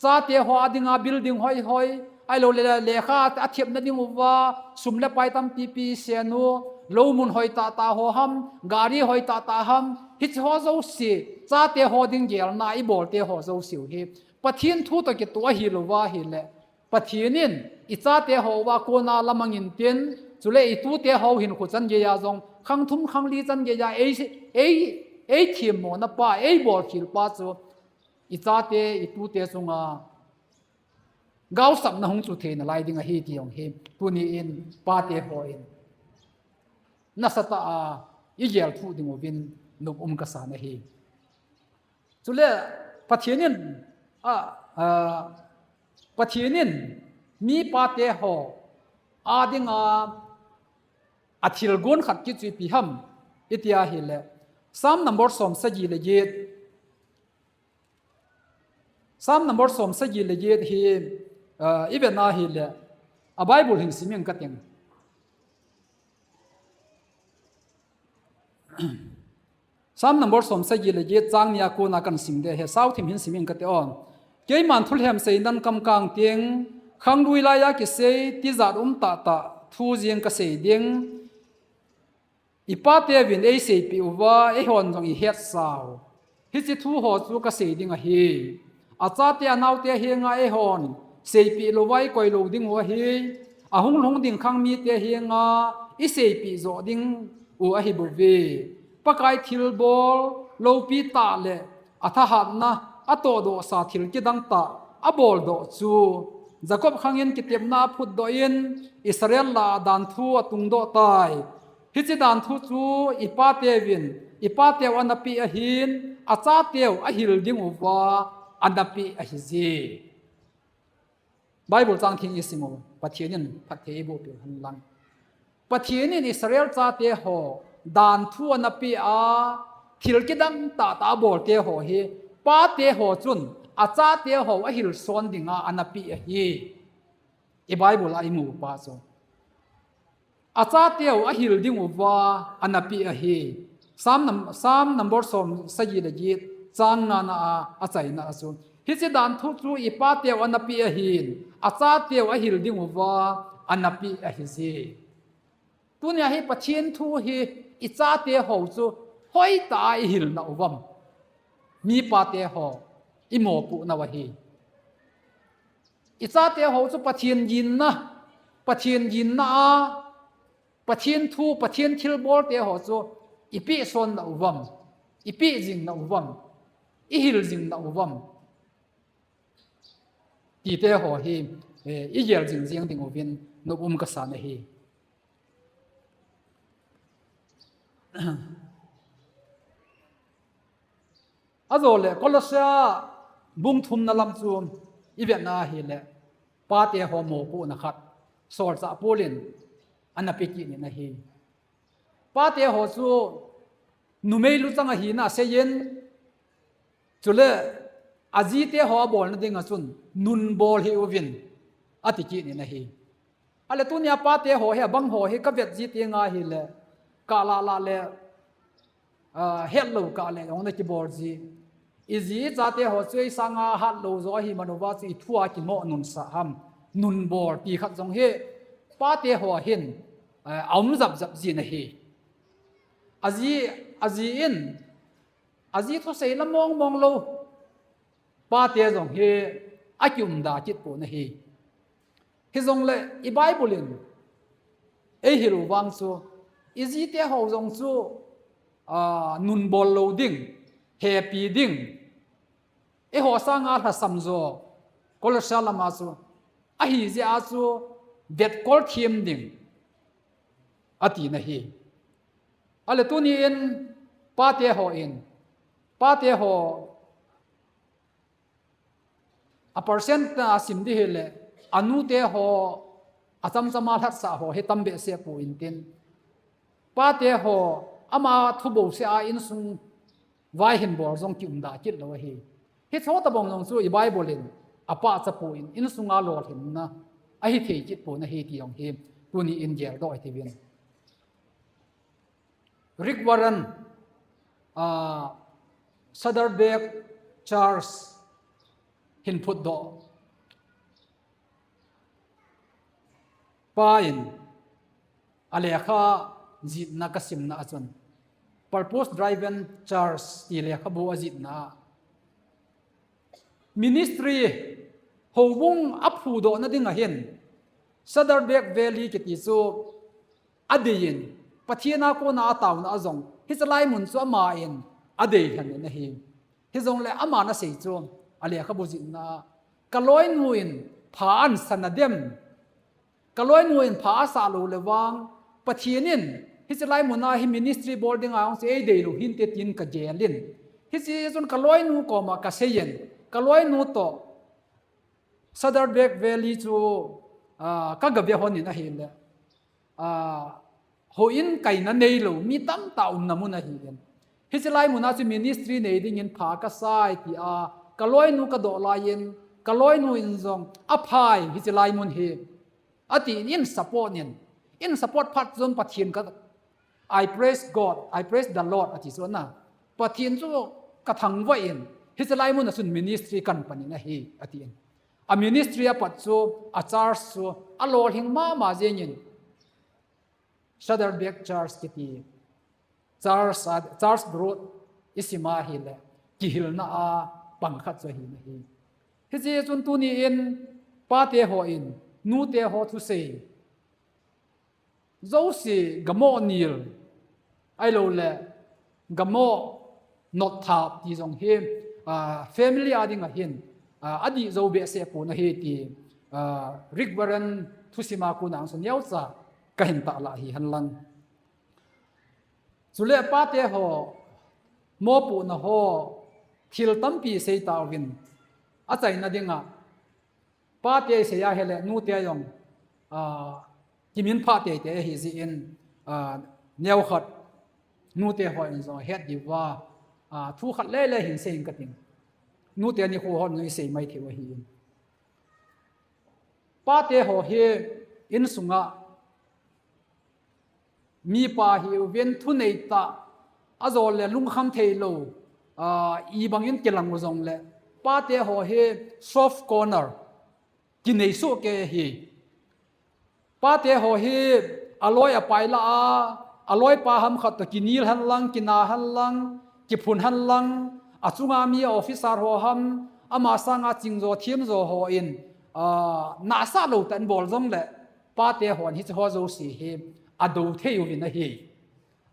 chate ho a dinga building hoi hoi, ahilou le lekha a thepna ding uva, sum le pai tampi pi sen u, lou mun hoi tah tah ho ham, gari hoi tah tah ham, hiche ho jouse, chate ho ding gelna i bolte ho jouse u hi, Pathen thu toh kitoh ahi louva ahile, Pathen in i chate ho uva kona lamang intin, chule i tute ho hinkho chan geiya jong, khang thum khang li chan geiya, ei, ei, ei themmona pa, ei bolkhel pa chu, i chate, i tute chunga, gaosapna hung chu thei nalai ding ahi ti jong hi, tuni in pate ho in, nasatah a, i gel thuh ding uvin, nop um kasan ahi. Chule, Pathen in, a, a, Pathen in, mi pate ho, a dinga, a thilgon khat kit chu ipi ham, itia hile, Psalm number som sagi le get, Psalm number som sagi le get hi, a, i vet na hile, a Bible hin sim ing kating. Psalm number som sagi le get chang nia kona kan sim de hi, sao thim hin sim ing kate o. Keiman thulhem seinan kam kang teng, khanglui laiya kisei, tijat um tah tah, thu jeng kasei ding. I pate uvin ei seipeh uva, eihon jong i hetsau. Hiche thu ho chu kasei ding ahi. A chate a naote henga eihon seipeh louva i koi lou ding u ahi. Ahung lhung ding khang mite henga i seipeh joh ding u ahi bouve. Pakai thilbol loupi tah le a thahatna a tohdoh sa thil kidang tah a boldoh chu Jacob khang in kitepna a phutdoh in Israel lah a danthu a tungdoh tai. Hiche danthu chu i pate uvin, i pateu ana peh ahin, a chateu a hil ding uva ana peh ahi je. Bible chang theng i sim u, Pathen in phatthei eiboh peh hen lang. Pathen in Israel chate ho danthu ana peh a, thil kidang tah tah a bolte ho hi, pate ho chun a chate ho a hilson dinga ana peh ahi. I Bible a i mu pa chu. A chateu a hil ding uva ana peh ahi. Psalm num-, Psalm number som sagi le get chang nga na a, a chaina a chu. Hiche danthu chu i pateu ana peh ahin, a chateu a hil ding uva ana peh ahi je. Tunia hi Pathen thu hi i chate ho chu hoitah a i hilna uvam. Mi pate ho i mopoh nau ahi. I chate ho chu Pathen ginna, Pathen ginna a, Pathen thu, Pathen thilbolte ho chu i pehson na uvam, i peh jing na uvam, i hil jing na uvam. Tite ho hi, eh, i gel jing jing ding uvin nop um kasan ahi. Ajole Colossae bung thumna lam chu i vet na hile, pate ho mopohna khat, Solchah Paul in ana pe kit in ahi. Pate ho chu numei luchang ahina asei in, chule ajite ho a bolna dinga chun nun bol hih uvin ati kit in ahi. Ale tunia pate ho hi, abang ho hi ka vet ji teng ahile, ka lah lah le, ah, het lou kah le jong na kibol ji. I ji i chate ho chu ei sanga hat lou jo ahi man uva chu i thu a kimoh nunsah ham, nun bol ti khat jong hi pate ho hin, eh, a um jap jap ji na hi. Aji, aji in, aji thusei la mong mong lou pate jong hi a kium da kit pon ahi. Hijongle i Bible in ei hil u vang chu, i jite ho jong chu, a, nun bol lou ding, hepi ding, eiho sanga lhasam jo, Kolose lama chu, ahi jeh a chu, vetkol them ding, ati na hi. Ale tuni in, pate ho in, pate ho, a percent a sim di hile, anute ho, achamchama lhatsah ho, hi tam behseh pu intin. Pate ho, ama thu bouseh a insung vai hin bol jong kium da kit lou ahi. Hiche tabang jong chu i Bible in, apahcha pu in, insunga lolhinna, ahi thei kit pu na hi ti jong hi, tuni in geldoh hiti uvin. Rick Warren, ah, Saddleback Church hin phutdoh pa in, a lekha jihna ka simna a chun, Purpose Driven Church ti lekhabu a jihna a, ministry houbung a phudoh na ding ahin, Saddleback Valley kiti chu adei in, Pathen a kona a tauna a jong, hiche lai mun chu ama in adei lhon in ahi. Hijongle ama na sei chu, a lekhabu jihna a, ka loinu in pha ahin sa nadem, ka loinu in pha asah lou le vang, Pathen in, hiche lai mun a hi ministry bol ding a hung chu eidei lou hinte tin ka gel in. Hiche chun ka loinu koma ka sei in, ka loinu toh, Saddleback Valley chu, ah, ka ga ve lhon in ahile, ah, houin kaina neilou, mi tamtah umna mun ahi in. Hiche lai mun a chu ministry nei ding in pha ka sa e ti a, ka loinu ka doh lai in, ka loinu in jong, aphai, hiche lai mun hi, ati in, in support in, in support phat chun Pathen ka, "I praise God, I praise the Lord," ati chu na. Pathen chu ka thangvah in, hiche lai mun a chun ministry kahin pan in ahi, ati in. A ministry a pat chu, a church chu, a lolhing mama jeng in, Saddleback Church kiti, church a, church growth i sim a hile, kihilna a pang khat chu ahi na hi. Hiche chun tuni in, pate ho in, nute ho thusei jouse gamo nil, ahilou le, gamo notthap ti jong hi, ah, family a ding ahin, ah, adih jou behseh pu na hi ti, ah, Rick Warren thusim a kona hung chu neocha kahin tahlah hi hen lang. Chule pate ho, mopohna ho, thil tampi sei tauvin, achaina ding a, pate sei a hile, nute jong, ah, kiminphah teitei ahi jeh in, ah, neokhat, nute ho in jong het diu va, ah, thu khat lele hin sei ing kating. Nute nikho hon jong i sei mai thei u ahi in. Pate ho hi insunga mipa hiuvin thunei tah, ajole lungkham thei lou, ah, i bangin kilang u jongle, pate ho hi soft corner, kinei soh kei ahi. Pate ho hi aloi apai lah a, aloipa ham khat toh kinil hen lang, kina hen lang, kiphun hen lang, achunga mi officer ho ham, ama sanga chingjo themjo ho in, ah, nahsah lou tah in bol jongle, pate hon hiche ho jouse hi adou thei uvin ahi.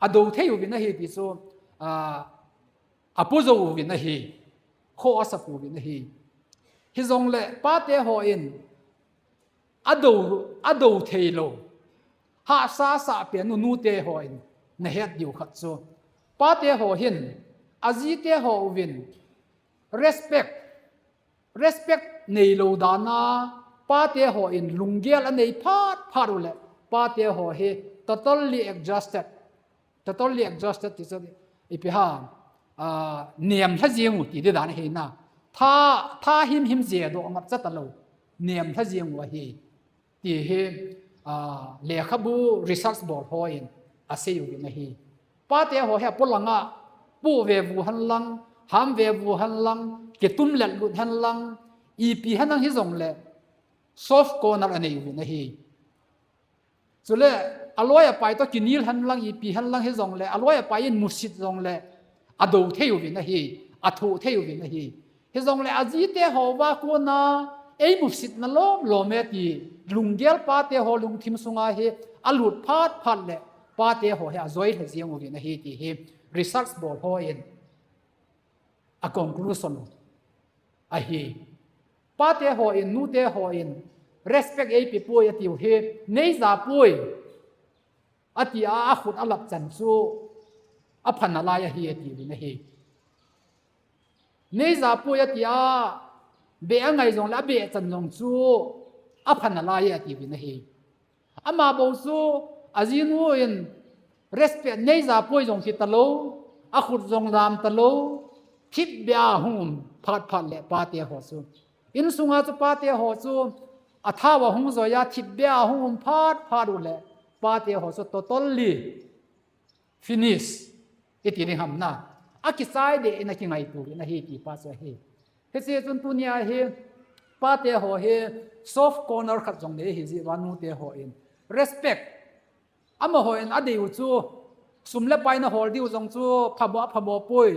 Adou thei uvin ahi ti chu, ah, apo jou uvin ahi. Kho asa uvin ahi. Hijongle pate ho in adou, adou thei lou, hahsa sah pen u nute ho in na het diu khat chu, pate ho hin ajite ho uvin respect, respect neilou dan a, pate ho in lunggel anei phat phat u le, pate ho hi totally exhausted, totally exhausted ti chu ipi ham, ah, nemlha jeng u ti di dan ahi na. Tha, tha himhim jedoh ngat cha talou, nemlha jeng u ahi. Ti hi, ah, lekhabu research bol ho in asei uvin ahi. Pate ho hi apolang a, pu ve u hen lang, ham ve u hen lang, kitum let lut hen lang, ipi hen lang hijongle, soft corner anei uvin ahi. Chule, aloi apai toh kinil hen lang, ipi hen lang hijongle, aloi apai in musit jongle, adou thei uvin ahi, athoh thei uvin ahi. Hijongle ajite ho va kona, eimusitna lom lom e ti, lunggel pate ho lungthim sunga hi, alut phat phat le, pate ho hi ajoi lha jeng uvin ahi ti hi, research bol ho in, a conclusion ahi. Pate hon, nute hon respect eipe poi atiu hi, neija poi atia akhut alap chan chu apha nalai ahi atiuvin ahi. Neija poi atia beh angai jongle abeh chan jong chu apha nalai atiuvin ahi. Ama bou chu ajinu in respect neija poi jong hitalou, akhut jong lam talou, thipbeh a hung um phat phat le pate ho chu. Insunga chu pate ho chu athao a hung joiya thipbeh a hung um phat phat uleh pate ho chu totally finish iti ding ham na. Akichai deh in akingaito in ahi ti pa chu ahi. Hiche chun tunia hi pate ho hi soft corner khat jong nei ahi jeh uva nute hon respect. Amahon adeiu chu sum le pai nahol diu jong chu phamo, phamo poi.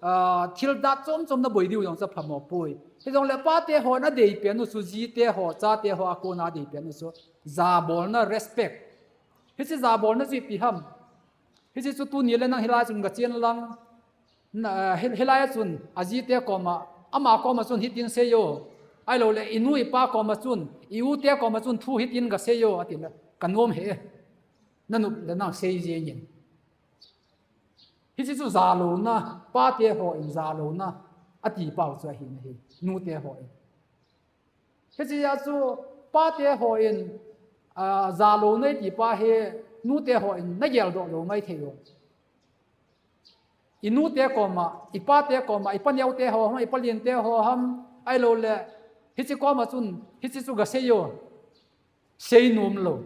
Ah, thil dat chom chom naboi diu jong chu phamo poi. Hijongle pate hon adei pen u chu jite ho, chate ho a kona adei pen u chu jabolna, respect. Hiche jabolna chu ipi ham. Hiche chu tuni le nang hilai chun gachen lang. Na, hi, hilai a chun ajite koma, ama koma chun hitin seiyo. Ahilouleh inu ipa koma chun, i-u te koma chun thu hitin gaseiyo atileh kanom hih e. Nanop le nang sei jengin. Hiche chu jalouna, pate hon jalouna ati pau chu ahi nahi, nute hon. Hichea chu pate hon, ah, jalouna iti pa hi nute hon nageldoh lou maithei u. Inute koma, ipate koma, ipaneote ho ham, ipalente ho ham, ahilouleh hiche koma chun hiche chu gaseiyo. Seinom lou.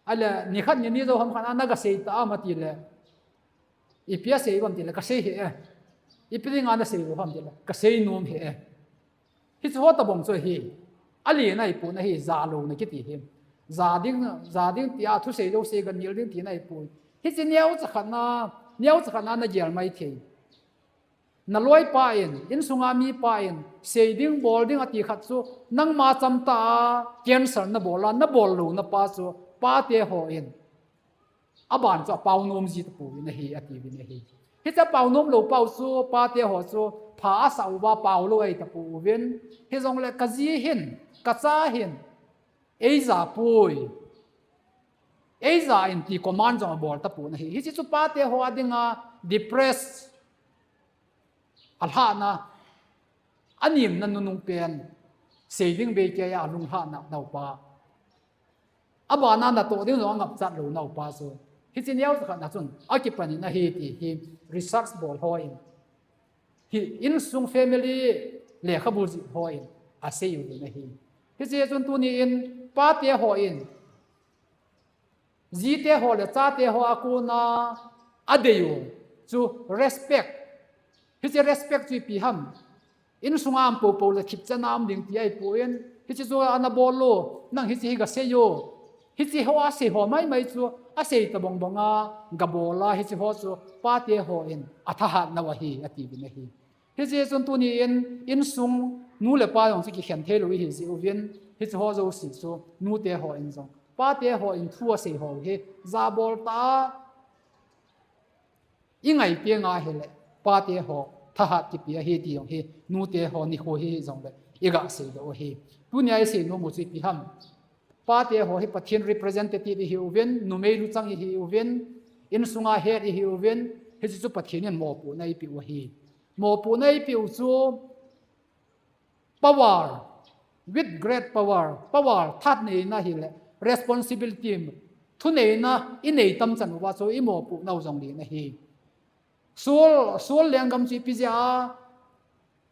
Ahileh nikhat nini jou ham khat a nagasei ta am atileh, ipi asei uvem tileh kasei hih e. Ipi dinga nasei lou ham tileh kasei nom hih e. Hiche ho tabang chu ahi. Alen ahipon ahi, jalouna kiti hi. Ja ding, ja ding tia thusei jouse ganil ding tina ahipoi. Hiche neocha khat na, neocha khat na nagel maithei. Naloipa in, insunga mipa in sei ding, bol ding ati khat chu nangma chamtah a cancel nabol a, nabol louna pa chu pate hon aban chu apao nom ji tapouvin ahi, atiuvin ahi. Hiche apao nom lou pau chu pate ho chu pha asah uva pao lou ahi tapouvin. Hijongle kaji hin, kacha hin eija poi, eija in ti command jong abol tapouvin ahi. Hiche chu pate ho a dinga depress alhahna, anemna nunung pen, sei ding beikeiya alunglhahna naupa, abana natoh ding jong angapchat lou naupa chu, hiche neocha khat na chun akipan in ahi ti hi research bol hon, hi insung family lekhabu jih hon asei uvin ahi. Hiche chun tuni in pate hon jite ho le chate ho a kona adeiu chu respect. Hiche respect chu ipi ham. Insunga um poupou le thipchenna um ding ti ahipon, hiche chu ana bol lou, nang hiche hi gaseiyo. Hiche ho asei ho maimai chu asei tabang banga gabol a, hiche ho chu pate hon athahat nau ahi, atiuvin ahi. Hiche chun tuni in insung nu le pa jong chu kikhen thei lou ihi jeh uvin, hiche ho jouse chu nute hon jong, pate hon thu asei ho hi jabol tah a ingai tenga hileh pate ho thahat kipe ahi ti jong hi nute ho nikho hi jongle iga seidoh u ahi. Tunia isei nom u chu ipi ham. Pate ho hi Pathen representative ihiuvin, numei luchang ihiuvin, insunga het ihiuvin, hiche chu Pathen in mopohna eipeh u ahi. Mopohna eipeh u chu power, with great power, power, thahatneina hileh responsibility, thuneina inei tamchan uva chu imopoh nau jong ding ahi. Saul, Saul lenggam chu ipi jeh a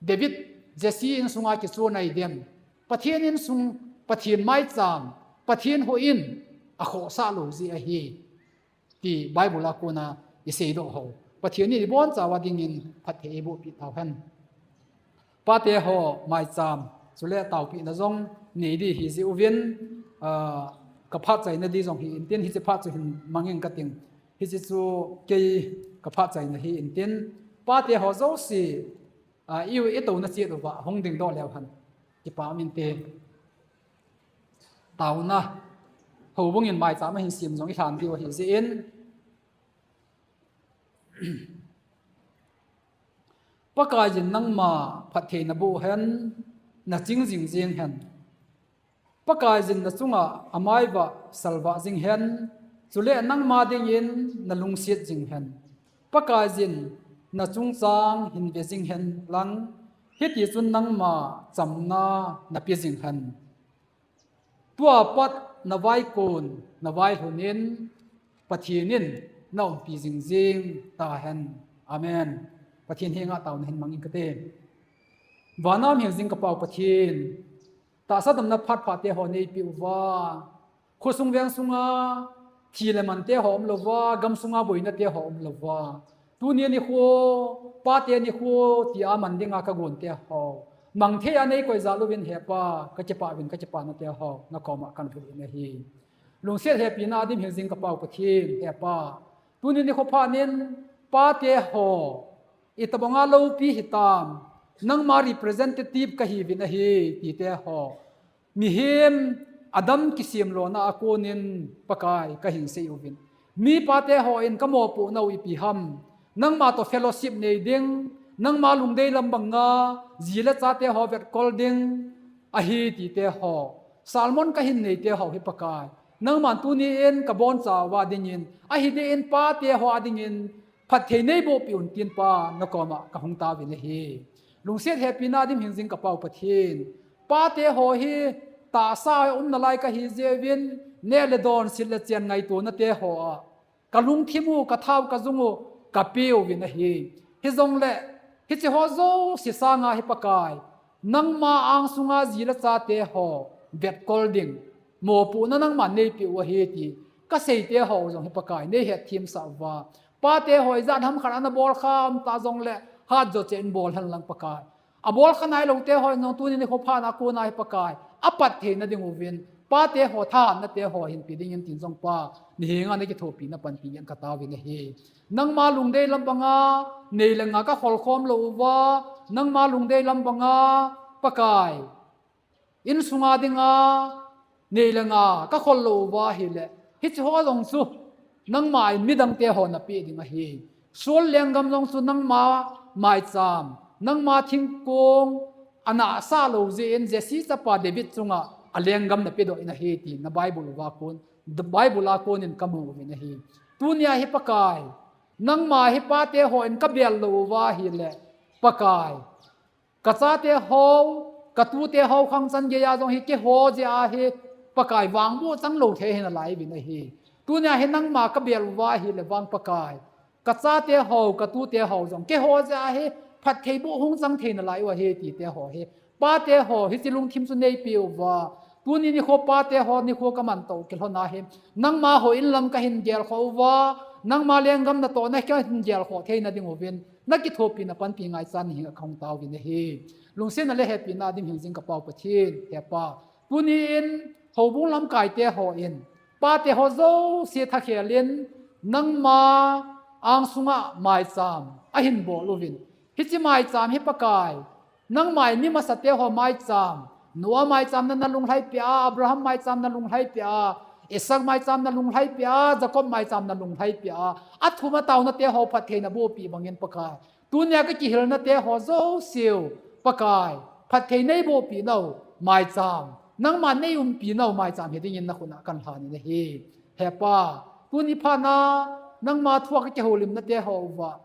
David, Jesse insunga kichon ahi dem. Pathen insung, Pathen maicham, Pathen houin akhohsah lou jeh ahi ti Bible a kona iseidoh ho. Pathen in ibonchauva dingin phatthei eibohpeh tauhen. Pate ho maicham, chule taopehna jong nei ding ihi jeh uvin, ah, kaphatchaina ding jong hi intin, hiche phat chu hin mang inge kating. Hiche chu kei kaphatchaina hi intin, pate ho jouse, ah, i, itouna chet uva hung dingdoh leu hen. Kipa um inte. Taona, houbung in maicham ahin sem jong ilhan diu ahi jeh in, Pakaiyin nangma phattheina boh hen, naching jingjing hen. Pakaiyin nachunga amaivah salvah jing hen, chule nangma dingin nalungset jing hen. Pakaiyin nachungchang hinve jing hen lang, hitichun nangma chamna nape jing hen. Tua pat navaikon, navailhunin, Pathen in naumpi jingjing tahen. Amen. Pathen henga taona hin mangin kate. Vana um hingjing ka Pa-u Pathen, tahsa damna phat phate ho neipeh uva, khosung veng sunga thi le mante ho umlouva, gamsunga boinate ho umlouva, tuni nikho, pate nikho tia man dinga kagonte ho mangthei a neikoi jal uvin He Pa, kakipah uvin, kakipahnate ho nakoma kahin lhut in ahi. Lungset hepina adim hingjing ka Pa-u Pathen, He Pa, tuni nikho phatnin pate ho itobanga loupi hitam, nangma representative kahiuvin ahi tite ho, mihem adam kisemlona a konin Pakai kahin seiuvin, mi pate hon kamopohnau ipi ham, nangma toh fellowship nei ding, nangma lungdei lam banga ji le chate ho vetkol ding ahi tite ho, sermon kahin neite ho hi Pakai, nangman tuni in kabonchauva dingin, ahi dingin pate ho a dingin phatthei neibohpeh un tin Pa, nakoma kahung tauvin ahi. Lungset hepina adim hingjing ka Pa-u Pathen, pate ho hi tahsa a umnalai kahi jeh uvin, neh le don, sil le chen ngaito nate ho a kalungthim u, kathau, kajung u kapeuvin ahi. Hijongle hiche ho jouse sanga hi Pakai, nangma angsunga ji le chate ho vetkol ding mopohna nangman neipeh u ahi ti kaseite ho jong hi Pakai, neihetthem sah uva, pate ho ijat ham khat ana bolkham ta jongle hatjo cheh in bol hen lang Pakai, abolkha nailoute hon jong tuni nikho phatna a kona hi Pakai, aphatthei na ding uvin, pate ho thahatnate ho hinpe dingin tin jong Pa, nahenga nakithopi napanpi ngen katauvin ahi. Nangma lungdei lam banga nei le nga kakholkhom lou uva, nangma lungdei lam banga Pakai, insunga dinga nei le nga kakhol lou uva ahile, hiche ho jong chu nangma in midangte ho napeh ding ahi. Saul lenggam jong chu nangma maicham, nangma thingkong anahsah lou jeh in Jesse chapa David chunga alenggam napedoh in ahi ti na Bible uva kon, Bible a konin kamu uvin ahi. Tunia hi Pakai, nangma hi pate hon kabel lou uva ahile, Pakai, kachate ho, katute ho khang chan geiya jong hi keiho jeh a hi Pakai, vangboh chang lou thei hinalai uvin ahi. Tunia hi nangma kabel uva ahile vang Pakai, kachate ho, katute ho jong keiho jeh a hi phattheiboh hung chang thei nalai u ahi tite ho hi, pate ho, hiche lungthim chu neipeh uva, tuni nikho pate ho nikho kamantou kilhona hi, nangma houin lam kahin gelkhoh uva, nangma lenggam natohna kahin gelkhoh theina ding uvin, nakithopi napanpi ngaichan nahenga kahung tauvin ahi. Lungsetna le hepina adim hingjing ka Pa-u Pathen, He Pa, tuni in houbung lamkaite hon, pate ho jouse thakhel in nangma angsunga maicham ahin bol uvin, hiche maicham hi Pakai, nangma in mi masate ho maicham, Noah maicham na nalunglhaipeh a, Abraham maicham nalunglhaipeh a, Isaac maicham nalunglhaipeh a, Jacob maicham nalunglhaipeh a, athum ataonate ho phatthei nabohpeh bangin Pakai, tunia kakihilnate ho jouseu Pakai, phatthei neibohpeh nau maicham, nangman neiumpi nau maicham hidingin nakhutna kalhanin ahi. He Pa, tuni phatna nangma thua kakihoulimnate ho uva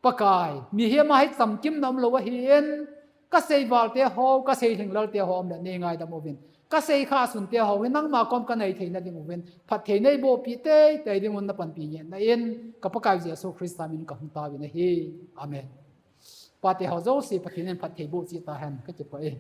Pakai, mihem a hi chamkimna umlou ahin, kaseivalte ho, kaseilhinglalte ho umle neingaidam uvin, kaseikhahsunte ho hi nangma kom kanei theina ding uvin, phatthei neibohpeh teitei dingun napanpi ngetna in, ka Pakaiu Jesu Christa min kahung tauvin ahi. Amen. Pate ho jouse Pathen in phatthei boh cheh tahen, kakipah e.